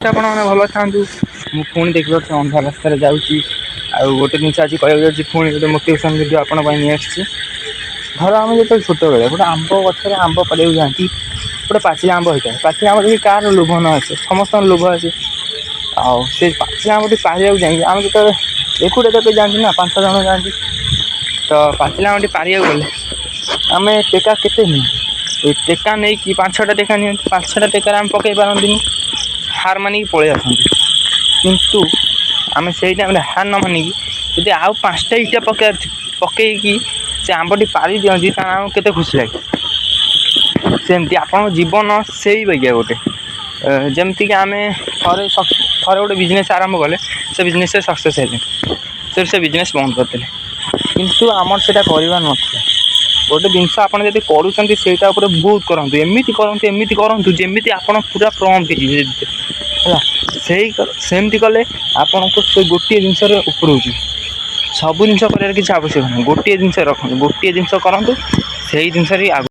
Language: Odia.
ଆପଣମାନେ ଭଲ ଥାଆନ୍ତୁ। ମୁଁ ପୁଣି ଦେଖିପାରୁଛି ଅନ୍ଧାର ରାସ୍ତାରେ ଯାଉଛି। ଆଉ ଗୋଟେ ଜିନିଷ ଆଜି କହିବାକୁ ଯାଉଛି, ପୁଣି ଗୋଟେ ମୋଟିଭେସନ୍ ଭିଡ଼ିଓ ଆପଣଙ୍କ ପାଇଁ ନେଇ ଆସିଛି। ଧର ଆମେ ଯେତେବେଳେ ଛୋଟବେଳେ ଗୋଟେ ଆମ୍ବ ଗଛରେ ଆମ୍ବ ପାରିବାକୁ ଯାଆନ୍ତି, ଗୋଟେ ପାଚିଲା ଆମ୍ବ ହେଇଥାଏ। ପାଚିଲା ଆମ୍ବ ଦେଖି କାହାର ଲୋଭ ନ ଆସେ? ସମସ୍ତଙ୍କର ଲୋଭ ଆସେ। ଆଉ ସେ ପାଚିଲା ଆମ୍ବଟି ପାରିବାକୁ ଯାଇକି ଆମେ ଯେତେବେଳେ ଏକୁଟିଆ ତ କେହି ଯାଆନ୍ତି ନା, ପାଞ୍ଚ ଜଣ ଯାଆନ୍ତି। ତ ପାଚିଲା ଆମ୍ବଟି ପାରିବାକୁ ଗଲେ ଆମେ ଟେକା କେତେ ନିଏ? ଏ ଟେକା ନେଇକି ପାଞ୍ଚ ଛଅଟା ଟେକା ନିଅନ୍ତି। ପାଞ୍ଚ ଛଅଟା ଟେକାରେ ଆମେ ପକାଇ ପାରନ୍ତିନି, ହାର ମାନିକି ପଳେଇ ଆସନ୍ତି। କିନ୍ତୁ ଆମେ ସେଇ ଟାଇମ୍ରେ ହାର ନ ମାନିକି ଯଦି ଆଉ ପାଞ୍ଚଟା ଇଟା ପକେଇକି ସେ ଆମ୍ବଟି ପାରି ଦିଅନ୍ତି, ତାହେଲେ ଆମକୁ କେତେ ଖୁସି ଲାଗେ। ସେମିତି ଆପଣଙ୍କ ଜୀବନ ସେଇ ବାଗିଆ ଗୋଟେ। ଯେମିତିକି ଆମେ ଥରେ ଗୋଟେ ବିଜନେସ୍ ଆରମ୍ଭ କଲେ, ସେ ବିଜନେସ୍ରେ ସକ୍ସେସ୍ ହେଲେ, ସେ ବିଜନେସ୍ ବନ୍ଦ କରିଦେଲେ। କିନ୍ତୁ ଆମର ସେଇଟା କରିବାର ନଥିଲା। ଗୋଟେ ଜିନିଷ ଆପଣ ଯଦି କରୁଛନ୍ତି, ସେଇଟା ଉପରେ ବହୁତ କରନ୍ତୁ, ଏମିତି କରନ୍ତୁ, ଏମିତି କରନ୍ତୁ, ଯେମିତି ଆପଣ ପୁରା ପ୍ରମ୍ପ ହେଇଯିବେ ହେଲା। ସେମିତି କଲେ ଆପଣଙ୍କୁ ସେ ଗୋଟିଏ ଜିନିଷରେ ଉପରକୁ। ସବୁ ଜିନିଷ କରିବାର କିଛି ଆବଶ୍ୟକ ନାହିଁ। ଗୋଟିଏ ଜିନିଷ ରଖନ୍ତୁ, ଗୋଟିଏ ଜିନିଷ କରନ୍ତୁ, ସେଇ ଜିନିଷରେ ଆଗ